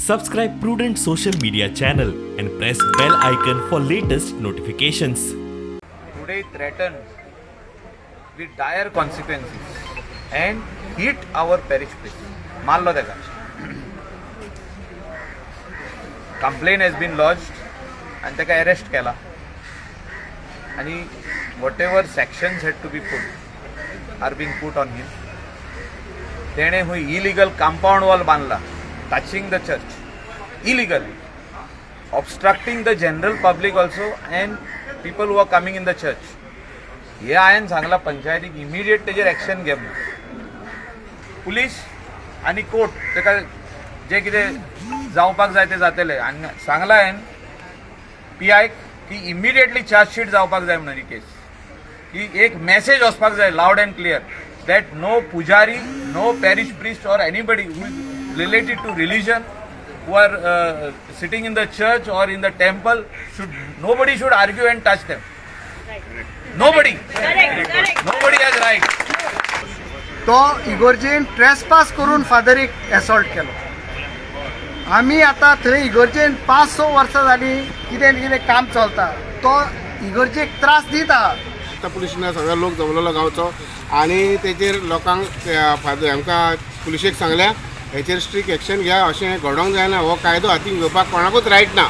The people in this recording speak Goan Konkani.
Subscribe Prudent Social Media channel and press bell icon for latest notifications. Today threatened with dire consequences and hit our parish priest. मारलो ताका. कंप्लेन हॅज बीन लॉज्ड आनी ताका अरेस्ट केला आनी whatever sections had to be put are being put on him. तेणें हुंय इलिगल कंपाऊंड वॉल बांदला, touching the church illegally, obstructing the general public also and people who are coming in the church. हे हांवें सांगलां पंचायतीक, इमिडिएट तेजेर एक्शन घे म्हणून. पुलीस आनी कोर्ट ताका जे कितें जावपाक जाय तें जातलें. आनी सांगलां हांवें पी आयक की इमिडिएटली चार्जशीट जावपाक जाय म्हणून ही केस, की एक मॅसेज वचपाक जाय loud and clear that no pujari, no parish priest or anybody who is related to religion, who are sitting in the church or in the temple, should, nobody should argue and touch them. Nobody. Nobody has right. तो इगोर्जेन ट्रेसपास करून फादरीक एसॉल्ट केलो. आमी आतां थंय इगोर्जेन 5-6 वर्सां जालीं कितें कितें काम चलता, तो इगोर्जेक त्रास दिता. आतां पुलिशेन सगळो लोक जमलेलो गांवचो आनी तेजेर लोकांक फादर आमकां पुलिशेक सांगल्या, हेचेर स्ट्रीक एक्शन घ्या. अशें घडोवंक जायना. हो कायदो हातीन घेवपाक कोणाकूच रायट ना.